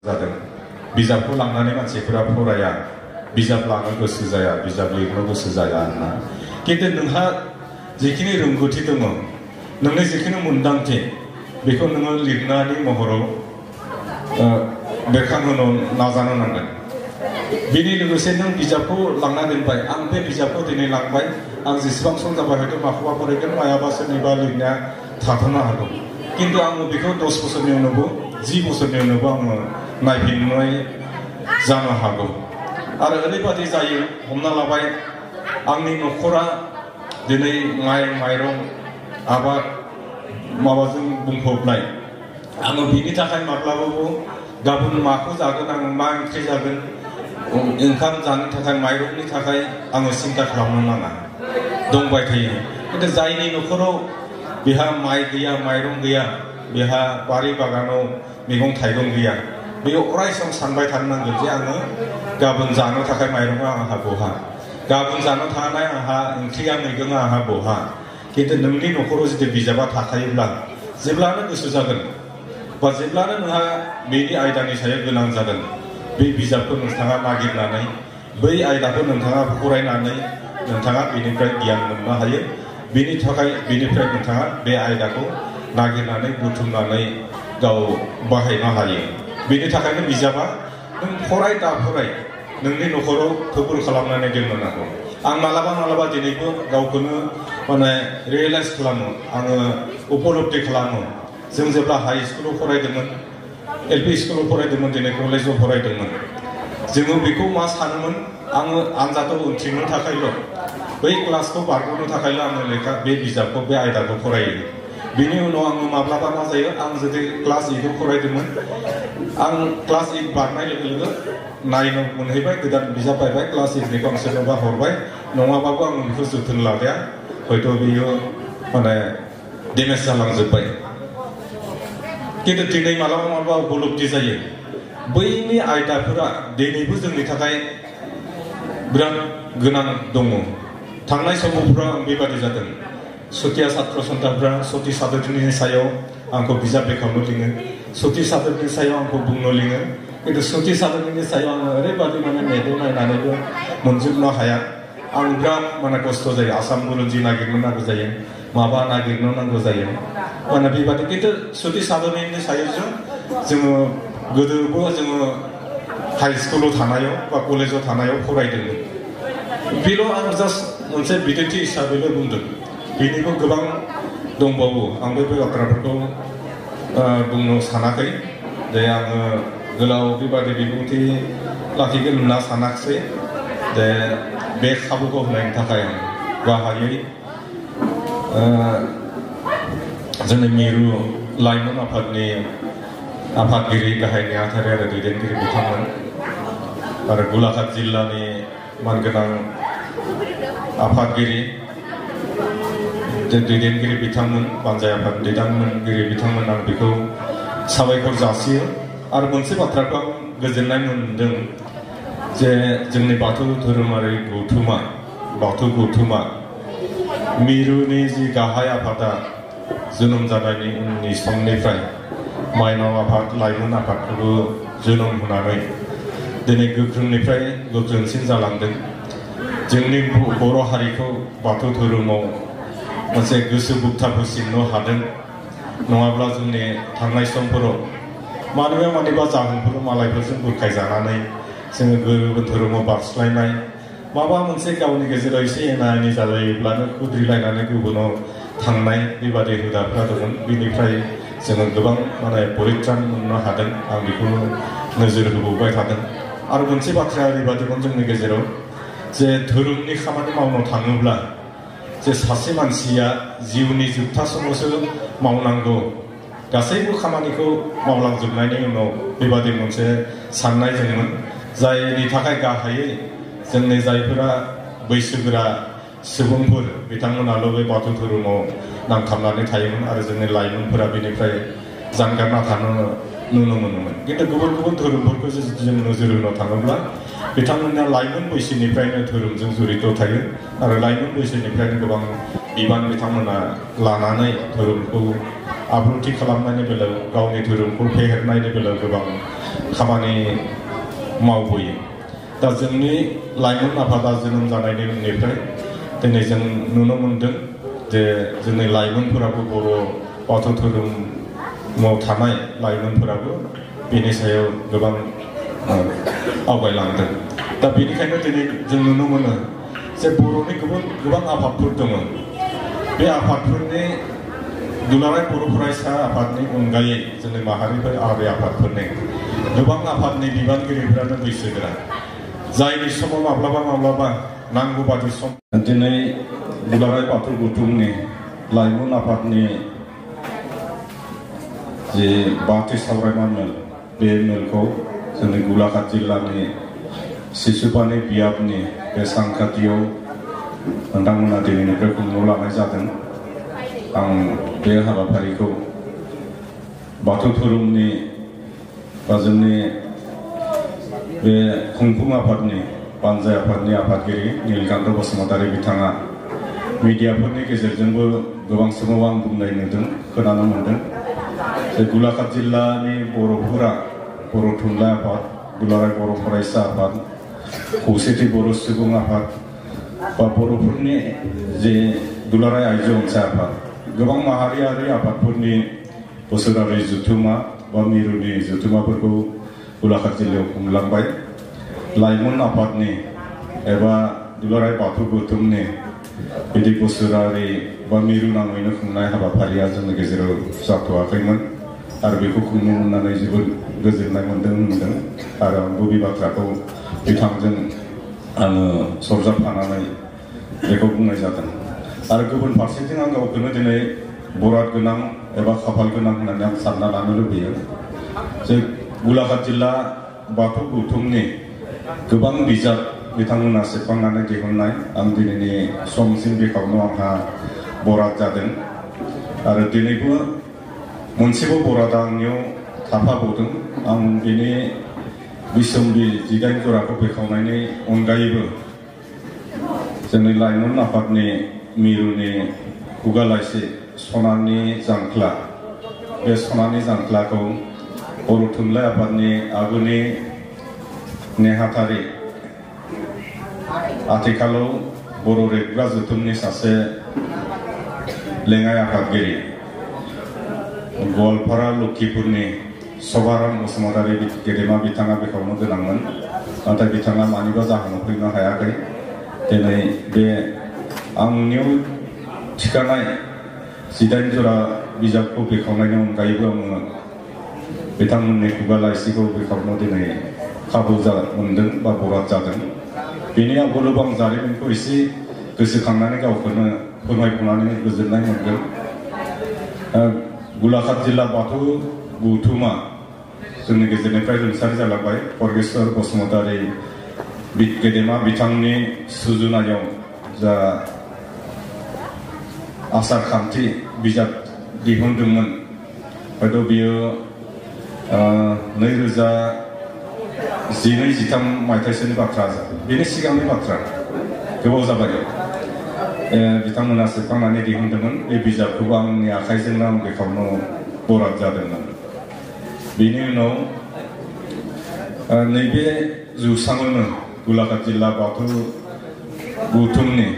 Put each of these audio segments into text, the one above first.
जादों बिजाबखौ लांनानै मानसिफोरा फराया बिजाब लानो गोसो जाया बिजाब लिरनो गोसो जाया होनना किन्तु नोंहा जिखिनि रोंगौथि दङ नोंनि जिखिनि मोन्दांथि बेखौ नोङो लिरनायनि महराव बेरखांहोनो नाजानो नांगोन बेनि लोगोसे नों बिजाबखौ लांना दोनबाय आं बे बिजाबखौ दिनै लांबाय आं जेसेबां सम जाबाय हयथ' माखौबा फरायगोन मायाबा सोरनिबा लिरनाया थाथ'नो हागौ किन्तु आङो बेखौ 10 बोसोरनि उनावबो 10 बोसोरनि उनावबो आङो नायफिननाय जानो हागौ आरो ओरैबादि जायो हमना लाबाय आंनि न'खरा दिनै माइ माइरं आबाद माबाजों बुंफबनाय आङो बिनि थाखाय माब्लाबाबो गाबोन माखौ जागोन आङो मा ओंख्रि जागोन ओंखाम जानो थाखाय माइरंनि थाखाय आङो सिन्ता खालामनो नाङा दंबाय थायो किन्तु जायनि न'खराव बेहा माइ गैया माइरं गैया बेहा बारि बागानाव मैगं थाइगं गैया बेयो अराय सम सानबाय थानो नांगोन जे आङो गाबोन जानो थाखाय माइरङा आंहा बहा गाबोन जानो थानाय आंहा ओंख्रिया मैगङा आंहा बहा किन्तु नोंनि न'खराव जुदि बिजाबा थाखायोब्ला जेब्लानो गोसो जागोन बा जेब्लानो नोंहा बेनि आयदानि सायाव गोनां जागोन बे बिजाबखौ नोंथाङा नागिरनानै बै आयदाखौ नोंथाङा फरायनानै नोंथाङा बेनिफ्राय गियान मोननो हायो बेनि थाखाय बेनिफ्राय नोंथाङा बे आयदाखौ नागिरनानै बुथुमनानै गाव बाहायनो हायो बेनि थाखायनो बिजाबा नों फराय दा फराय नोंनि न'खराव थुबुर खालामनानै दोननो नांगौ आं मालाबा दिनैबो गावखौनो माने रियेलाइज खालामो आङो उपलब्धि खालामो जों जेब्ला हाई स्कुलाव फरायदोंमोन एलपि स्कुलाव फरायदोंमोन दिनै कलेजाव फरायदोंमोन जोङो बेखौ मा सानोमोन आङो आनजादाव उथ्रिनो थाखायल' बै क्लासखौ बारग'नो थाखायल' आङो लेखा बे बिजाबखौ बे आयदाखौ फरायो बिनि उनाव आङो माब्लाबा मा जायो आं जुदि क्लास 8 आव फरायदोंमोन आं क्लास 8 बारनाय लोगो लोगो नायनो मोनहैबाय गोदान बिजाब बायबाय क्लास 8 निखौ आं सोरनोबा हरबाय नङाबाबो आं बेखौ जोथोन लादिया हयथ' बेयो माने डेमेज जालांजोब्बाय किन्तु दिनै मालाबा उपलब्धि जायो बैनि आयदाफोरा दिनैबो जोंनि थाखाय बिराद गोनां दङ थांनाय समफोराव आं बेबादि जादों सतिया छात्र सन्थानफ्रा सति साधुनि सायाव आंखौ बिजाब बेखेवनो लिङो सति साधुनि सायाव आंखौ बुंनो लिङो किन्तु सति साधुनि सायाव आङो ओरैबादि माने मेगन नायनानैबो मोनजोबनो हाया आं बिराद माने खस्थ' जायो आसाम बुरन्जि नागिरनो नांगौ जायो माबा नागिरनो नांगौ जायो माने बेबादि किन्तु सति साधुनि सायाव जोङो गोदोबो जोङो हाई स्कुलाव थानायाव बा कलेजाव थानायाव फरायदोंमोन बेल' आं जास्ट मोनसे बिदिन्थि हिसाबैल' बुंदों बेनिबो गोबां दंबावो आं बे बाथ्राफोरखौ बुंनो सानाखै जे आङो गोलाव बेबादि बिबुंथि लाखिगोन होनना सानाखिसै जे बे खाबुखौ होनायनि थाखाय आं गाहायै जोंनि मिरु लाइमोन आफादनि आफादगिरि गाहाय नेहाथारि आरो दैदेनगिरि बिथांमोन आरो गलाघाट जिल्लानि मानगोनां आफादगिरि दैदेनगिरि बिथांमोन बानजाय आफाद दैदेनगिरि बिथांमोन आं बेखौ साबायखर जासियो आरो मोनसे बाथ्राखौ आं गोजोननाय मोनदों जे जोंनि बाथौ धोरोमारि गौथुमा मिरुनि जि गाहाय आफादा जोनोम जानायनि उननि समनिफ्राय माइनाव आफाद लाइमोन आफादखौबो जोनोम होनानै दिनै गोख्रोंनिफ्राय गोख्रोंसिन जालांदों जोंनि बर' हारिखौ बाथौ धोरोमाव मोनसे गोसो बोगथाबहोसिननो हादों नङाब्ला जोंनि थांनाय समफोराव मानिबा जाहोनफोराव मालायफोरजों बुरखायजानानै जोङो गुबुन धोरोमाव बारस्लायनाय माबा मोनसे गावनि गेजेराव एसे एना एनि जालायोब्लानो खुद्रिलायनानै गुबुनाव थांनाय बेबादि हुदाफ्रा दंमोन बेनिफ्राय जोङो गोबां माने परित्रान मोननो हादों आं बेखौ नोजोर होबोबाय थादों आरो मोनसे बाथ्राया ओरैबादिमोन जोंनि गेजेराव जे धोरोमनि खामानि मावनो थाङोब्ला जे सासे मानसिया जिउनि जोबथा समावसो मावनांगौ गासैबो खामानिखौ मावलांजोबनायनि उनाव बेबादि मोनसे साननाय दंमोन जायनि थाखाय गाहायै जोंनि जायफोरा बैसोगोरा सुबुंफोर बिथांमोनाल' बे बाथौ धोरोमाव नांथाबनानै थायोमोन आरो जोंनि लाइमोनफोरा बेनिफ्राय जानगारना थानो नुनो मोनोमोन किन्तु गुबुन धोरोमफोरखौ जों नोजोर होनो थाङोब्ला बिथांमोना लाइमोन बैसोनिफ्रायनो धोरोमजों जड़ित थायो आरो लाइमोन बैसोनिफ्रायनो गोबां बिबान बिथांमोना लानानै धोरोमखौ आब्रुथि खालामनायनि बेलायाव गावनि धोरोमखौ फेहेरनायनि बेलायाव गोबां खामानि मावबोयो दा जोंनि लाइमोन आफादा जोनोम जानायनि उननिफ्राय दिनै जों नुनो मोनदों जे जोंनि लाइमोनफोराबो बर' बाथौ धोरोमाव थानाय लाइमोनफोराबो बेनि सायाव गोबां आवगायलांदों दा बेनिखायनो दिनै जों नुनो मोनो जे बर'नि गोबां आफादफोर दङ बे आफादफोरनि दुलाराय बर' फरायसा आफादनि अनगायै जोंनि माहारियारि आफादफोरनि गोबां आफादनि बिबानगिरिफोरानो बैसोगोरा जायनि समाव माब्लाबा नांगौ बादि सम दिनै दुलाराय बाथौ गौथुमनि लाइमोन आफादनि जे बाथि सावरायमा मेल बे मेलखौ जोंनि गलाघाट जिल्लानि सिसुपानि बियाबनि बे सानखाथियाव नोंथांमोना दिनैनिफ्राय खुंनो लानाय जादों आं बे हाबाफारिखौ बाथौ धोरोमनि बा जोंनि बे खुंफुं आफादनि बानजाय आफादनि आफादगिरि नीलकान्त बसुमतारी बिथाङा मिडियाफोरनि गेजेरजोंबो गोबां समाव आं बुंनाय नुदों खोनानो मोनदों जे गलाघाट जिल्लानि बर'फोरा बर' थुनलाइ आफाद दुलाराय बर' फरायसा आफाद खौसेथि बर' सुबुं आफाद बा बर'फोरनि जे दुलाराय आइजो अनसाय आफाद गोबां माहारियारि आफादफोरनि बोसोरारि जथुमा बा मिरुनि जथुमाफोरखौ गलाघाट जिल्लायाव खुंलांबाय लाइमोन आफादनि एबा दुलाराय बाथौ गौथुमनि बिदि बोसोरारि बा मिरु नाङैनो खुंनाय हाबाफारिया जोंनि गेजेराव जाथ'वाखैमोन आरो बेखौ खुंनो मोननानै जोबोद गोजोननाय मोनदों आरो आंबो बे बाथ्राखौ बिथांजों आङो सरजाबफानानै बेखौ बुंनाय जादों आरो गुबुन फारसेथिं आं गावखौनो दिनै बराद गोनां एबा खाफाल गोनां होननानै आं सानना लानो लुबैयो जे गलाघाट जिल्ला बाथौ गौथुमनि गोबां बिजाब बिथांमोना सेबखांनानै दिहुननाय आं दिनैनि समसिम बेखावनो आंहा बराद जादों आरो दिनैबो मोनसेबो बरादा आंनियाव थाफाबावदों आं बेनि बिसम्बि 19 जराखौ बेखावनायनि अनगायैबो जोंनि लाइमोन आफादनि मिरुनि खुगा लाइसि सनानि जांख्ला बे सनानि जांख्लाखौ बर' थुनलाइ आफादनि आगुनि नेहाथारि आथिखालाव बर' रेबग्रा जथुमनि सासे लेङाइ आफादगिरि गवालपारा लखिपुरनि सभाराम बसुमतारी गेदेमा बिथाङा बेखावनो गोनांमोन नाथाय बिथाङा मानिबा जाहोनाव फैनो हायाखै दिनै बे आंनियाव थिखानाय 19 जरा बिजाबखौ बेखावनायनि अनगायैबो आङो बिथांमोननि खुगा लाइसिखौ बेखावनो दिनै खाबु मोनदों बा बराद जादों बेनि आगोलावबो आं जारिमिनखौ एसे गोसोखांनानै गावखौनो फोरमायफुंनानै गोजोननाय मोनदों गलाघाट जिल्ला बाथौ गौथुमा जोंनि गेजेरनिफ्राय रुंसारि जालांबाय परगेश्वर बसुमतारी गेदेमा बिथांनि सुजुनायाव जा आसार खान्थि बिजाब दिहुनदोंमोन हयथ' बियो 2012-13 मायथाइसोनि बाथ्रा बेनि सिगांनि बाथ्रा गोबाव जाबाय बिथांमोना सेबखांनानै दिहुनदोंमोन बे बिजाबखौबो आंनि आखाइजोंनो आं बेखावनो बराद जादोंमोन बेनि उनाव नैबे जौसाङावनो गलाघाट जिल्ला बाथौ गौथुमनि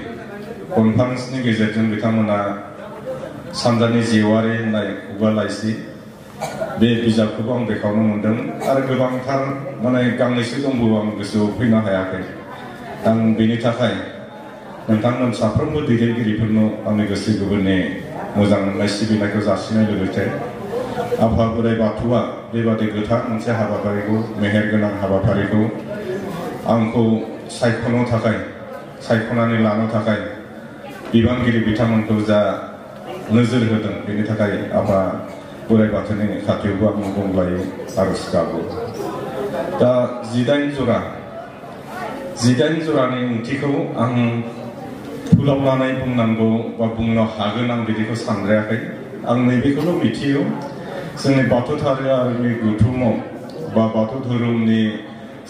कनफारेन्सनि गेजेरजों बिथांमोना सानजानि जेवारि होननाय खुगा लाइसि बे बिजाबखौबो आं बेखावनो मोनदों आरो गोबांथार माने गांनैसो दंबावो आं गोसोआव फैनो हायाखै आं बेनि थाखाय नोंथांमोन साफ्रोमबो दैदेनगिरिफोरनो आंनि गोसो गोरबोनि मोजां मोननाय सिबिनायखौ जासिनाय लोगोसे आफा बोराइ बाथौआ बेबादि गोथार मोनसे हाबाफारिखौ मेहेर गोनां हाबाफारिखौ आंखौ सायख'नानै लानो थाखाय बिबानगिरि बिथांमोनखौ जा नोजोर होदों बेनि थाखाय आफा बोराइ बाथौनि खाथियावबो आं गंग्लायै आरज गाबो दा 19 जरानि ओंथिखौ आं फोलावनानै बुंनांगौ बा बुंनो हागोन आं बिदिखौ सानद्रायाखै आं नैबेखौल' मिथियो जोंनि बाथौआरिनि गौथुमाव बा बाथौ धोरोमनि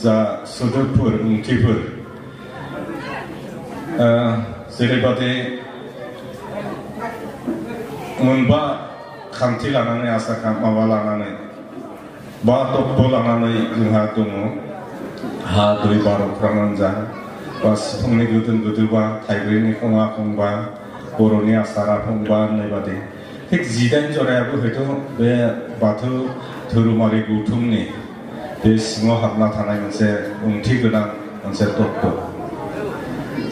जा सोदोबफोर ओंथिफोर जेरैबादि मोनबा खान्थि लानानै माबा लानानै बा तत्व लानानै जोंहा दङ हा दै बार अख्राङानो जा बा सिफुंनि गोदोन गोदोबा थाइब्रैनि खङा खंबा बर'नि आसारा फंबा होननाय बादि थिग 18 जरायाबो हयथ' बे बाथौ धोरोमारि गौथुमनि बे सिङाव हाबना थानाय मोनसे ओंथि गोनां मोनसे तत्व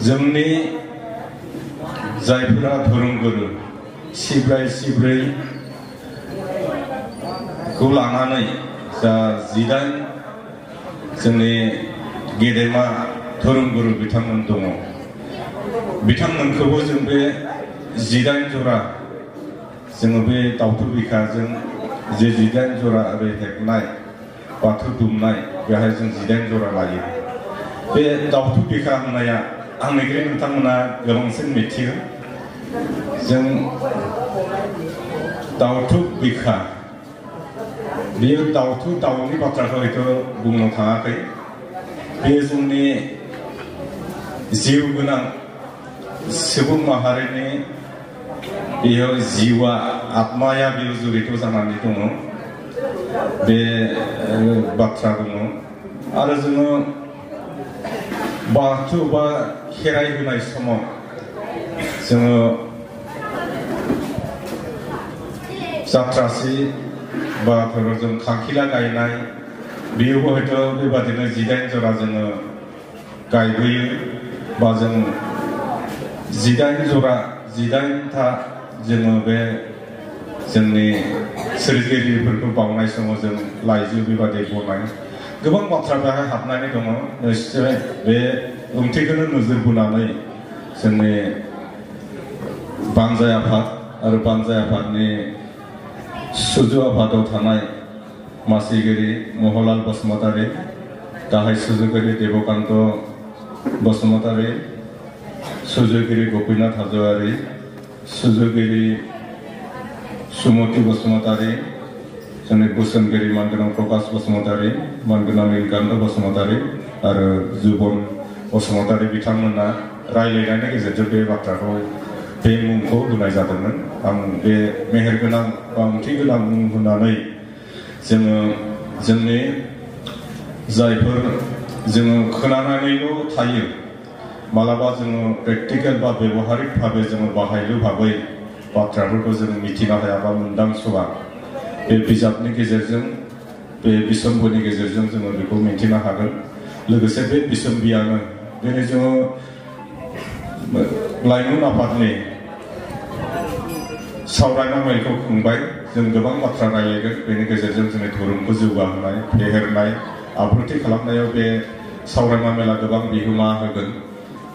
जोंनि जायफोरा धोरोमगुरु सिब्रै खौ लानानै जा 18 जोंनि गेदेमा धोरोमगुरु बिथांमोन दङ बिथांमोनखौबो जों बे 18 जरा जोङो बे दावथु बिखाजों जे 18 जरा ओरै हेबनाय बाथौ दुमनाय बेहाय जों 18 जरा लायो बे दावथु बिखा होननाया आंनिख्रुइ नोंथांमोना गोबांसिन मिथियो जों दावथु बिखा बेयो दावथु दाउनि बाथ्राखौ हयथ' बुंनो थाङाखै बेयो जोंनि जिउ गोनां सुबुं माहारिनि बेयाव जिउआ आत्माया बेयाव जड़ित जानानै दङ बे बाथ्रा दङ आरो जोङो बाथौ बा खेराइ होनाय समाव जोङो जात्रासि बा जों खांखिला गायनाय बेयावबो हयथ' बेबादिनो 18 जरा जोङो गायबोयो बा जों 18 जरा 18था जोङो बे जोंनि सोरजिगिरिफोरखौ बावनाय समाव जों लाइजौ बेबादि बनाय गोबां बाथ्रा बेहाय हाबनानै दङ निश्चय बे ओंथिखौनो नोजोर बोनानै जोंनि बानजाय आफाद आरो बानजाय आफादनि सुजु आफादाव थानाय मासिगिरि महलाल बसुमतारी गाहाय सुजुगिरि देबकान्त बसुमतारी सुजुगिरि गपिनाथ हाज'वारी सुजुगिरि सुमति बसुमतारी जोंनि बोसोनगिरि मानगोनां प्रकाश बसुमतारी मानगोनां नीलकान्त बसुमतारी आरो जुबन बसुमतारी बिथांमोना रायलायनायनि गेजेरजों बे बाथ्राखौ बे मुंखौ होनाय जादोंमोन आं बे मेहेरगोनां बा ओंथि गोनां मुं होनानै जोङो जोंनि जायफोर जोङो खोनानानैल' थायो मालाबा जोङो प्रेक्टिकेल बा बेवहारिक भाबै जोङो बाहायलु भाबै बाथ्राफोरखौ जों मिथिनो हाया बा मोनदांस'आ बे बिजाबनि गेजेरजों बे बिसम्बिनि गेजेरजों जोङो बेखौ मिथिनो हागोन लोगोसे बे बिसम्बियानो दिनै जोङो लाइमोन आफादनि सावरायनाय मेलखौ खुंबाय जों गोबां बाथ्रा रायलायगोन बेनि गेजेरजों जोंनि धोरोमखौ जौगाहोनाय फेहेरनाय आब्रुथि खालामनायाव बे सावरायनाय मेला गोबां बिहोमा होगोन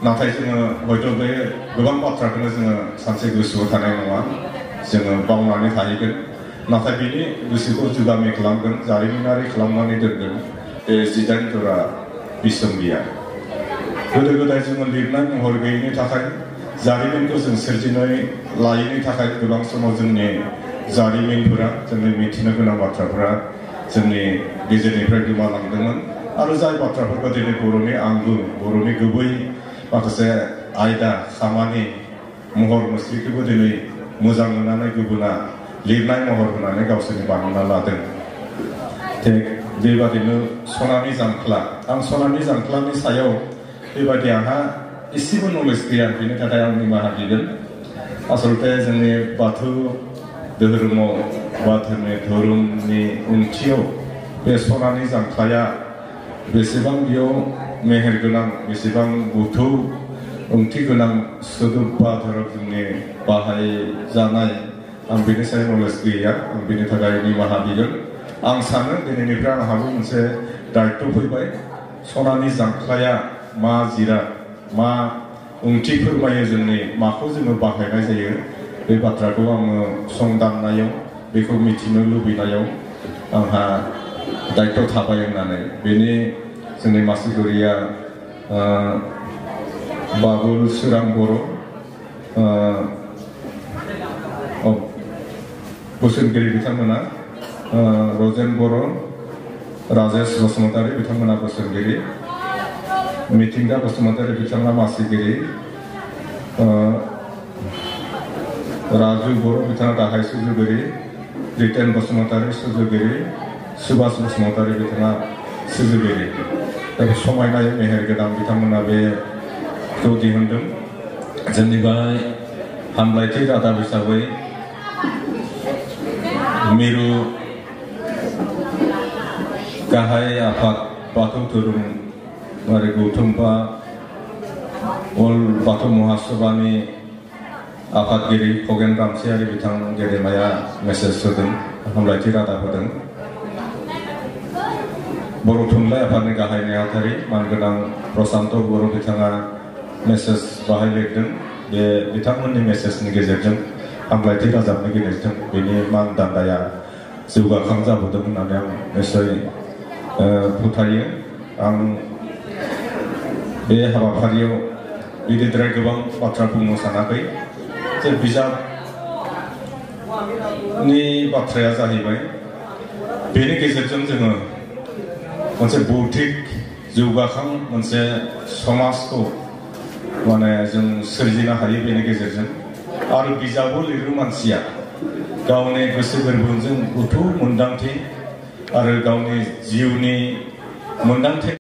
नाथाय जोङो हयथ' बे गोबां बाथ्राखौनो जोङो सानसे गोसोआव थानाय नङा जोङो बावनानै थाहैगोन नाथाय बेनि गोसोखौ जुगामि खालामगोन जारिमिनारि खालामनानै दोनगोन बे 18 जरा बिसम्बिया गोदो गोदाय जोङो लिरनाय महर गैयैनि थाखाय जारिमिनखौ जों सोरजिनाय लायैनि थाखाय गोबां समाव जोंनि जारिमिनफोरा जोंनि मिथिनो गोनां बाथ्राफोरा जोंनि गेजेरनिफ्राय गोमालांदोंमोन आरो जाय बाथ्राफोरखौ दिनै बर'नि आंगो बर'नि गुबै माखासे आयदा खामानि महर मुस्रिखौबो दिनै मोजां मोननानै गुबुना लिरनाय महर होनानै गावसोरनि बानायना लादों थिग बेबादिनो सनानि जांख्ला आं सनानि जांख्लानि सायाव बेबादि आंहा एसेबो नलेज गैया बेनि थाखाय आं निमाहा बिगोन आसलते जोंनि बाथौ धोरोमाव बा धोरोमनि ओंथियाव बे सनानि जांख्लाया बेसेबां बेयाव मेहेर गोनां बेसेबां गोथौ ओंथि गोनां सोदोब बा धोरोम जोंनि बाहायजानाय आं बेनि सायाव नलेज गैया आं बेनि थाखाय निमाहा बिगोन आं सानो दिनैनिफ्राय आंहाबो मोनसे दायित्व फैबाय सनानि जांख्लाया मा जिराद मा ओंथि फोरमायो जोंनि माखौ जोङो बाहायनाय जायो बे बाथ्राखौ आङो संदाननायाव बेखौ मिथिनो लुबैनायाव आंहा दायित्व थाबाय होननानै बेनि जोंनि मासिगिरिया बाबुल सोरां बर' बोसोनगिरि बिथांमोना रजेन बर' राजेश बसुमतारी बिथांमोना बोसोनगिरि मिथिंगा बसुमतारी बिथाङा मासिगिरि राजु बर' बिथाङा गाहाय सुजुगिरि, रितेन बसुमतारी सुजुगिरि, सुभाष बसुमतारी बिथाङा सुजुगिरि। दा समायनायै मेहेरगोनां बिथांमोना बेखौ दिहुनदों। जोंनिफ्राय हामलायथि रादाब हिसाबै मिरु गाहाय आफाद बाथौ धोरोमारि गौथुम्फा अल बाथौ महासभानि आफादगिरि खगेन रामसियारि बिथां गेदेमाया मेसेज होदों, हामलायथि रादाब होदों। बर' थुनलाइ आफादनि गाहाय नेहाथारि मानगोनां प्रसान्त बर' बिथाङा मेसेज बाहाय लिरदों। बे बिथांमोननि मेसेजनि गेजेरजों हामलायथि रादाबनि गेजेरजों बेनि मानदान्दाया जौगाखां जाबोदों होननानै आं निस्सय फोथायो। आं बे हाबाफारियाव बिदिद्राय गोबां बाथ्रा बुंनो सानाखै। जे बिजाबनि बाथ्राया जाहैबाय बेनि गेजेरजों जोङो मोनसे बौद्धिक जौगाखां मोनसे समाजखौ माने जों सोरजिनो हायो बेनि गेजेरजों। आरो बिजाबाव लिरो मानसिया गावनि गोसो गोरबोजों गोथौ मोन्दांथि आरो गावनि जिउनि मोन्दांथि